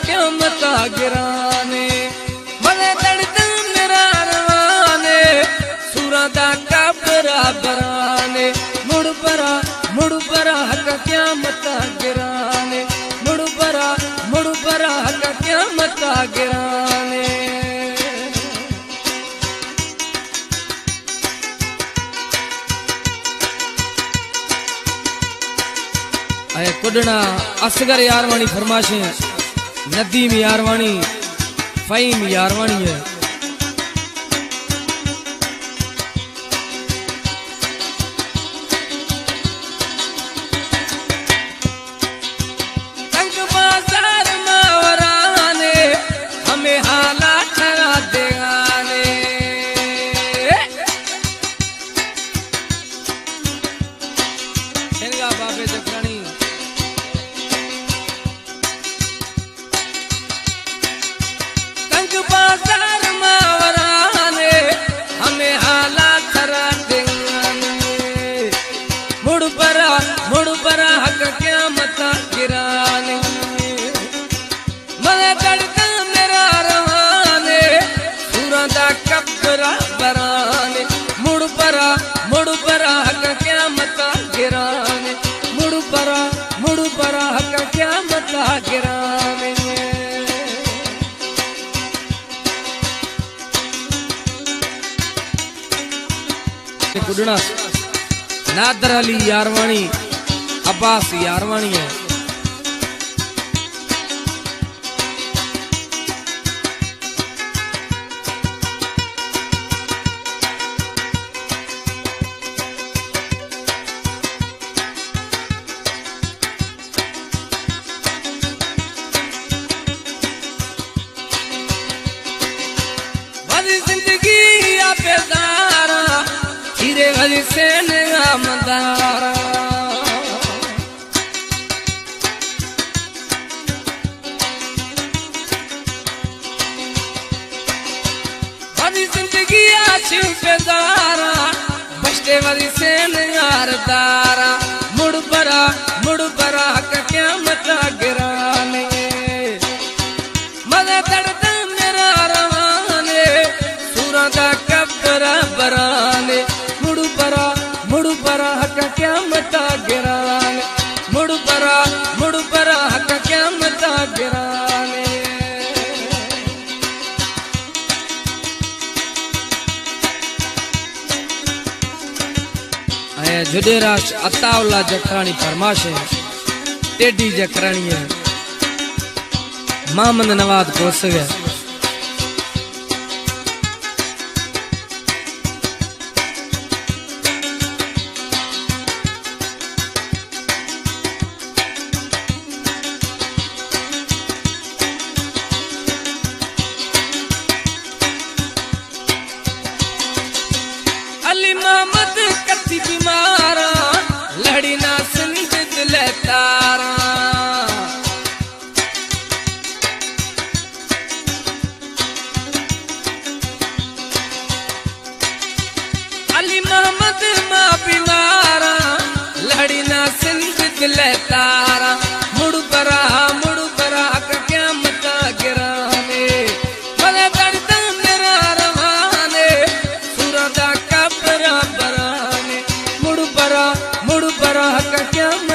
قیامت ءَ گرانے، مزے دڑد میرا روانے، سوراں دا قبر ءَ برانے، مڑ برا، مڑ برا حق قیامت ءَ گرانے، مڑ برا، مڑ برا حق قیامت ءَ گرانے۔ اے کڈنا اصغر یاروانی فرمائشیں، ندیم یاروانی، فہیم یاروانی ہے۔ تنگ بازار ما ورانے، ہمے حالا ترا دیگانے۔ شنگا بابے جکھانی۔ تنگ بازار ما ورانے، ہمے حالا ترا دیگانے۔ مڑ برا، مڑ برا حق قیامت ءَ گرانے۔ مزے دڑد میرا روانے، سوراں دا قبر ءَ برانے۔ مڑ برا، مڑ برا حق قیامت ءَ گرانے۔ مڑ برا، مڑ برا حق قیامت ءَ گرانے۔ گڈنا نادر علی یاروانی، عباس یاروانی ہے۔ وزی زندگی ءَ بیزاراں، چیرے وزی سین ءَ مداراں۔ وزی زندگی ءَ چو بیزاراں، بشتے وزی سین یار داراں۔ مڑ برا، مڑ برا حق قیامت ءَ گرانے۔ مزے دڑد میرا روانے، سوراں دا قبر ءَ برانے۔ مڑ برا، مڑ برا حق قیامت ءَ گرانے۔ مڑ برا، مڑ برا حق قیامت ءَ گرانے۔ اے جڈے راش عطا اللہ جکرانی فرمائش ہے، ٹیڈی جکرانی ہے، محمد نواد کوسگ ہے۔ علی محمد کتی بیماراں، لہڑی نا سندھ دل ءِ تاراں۔ علی محمد ما بیماراں، لہڑی نا سندھ دل ءِ تاراں۔ مڑ برا، مڑ برا حق قیامت ءَ گرانے۔ مزے دڑد میرا روانے، سوراں دا قبر ءَ برانے۔ مڑ برا، مڑ برا حق قیامت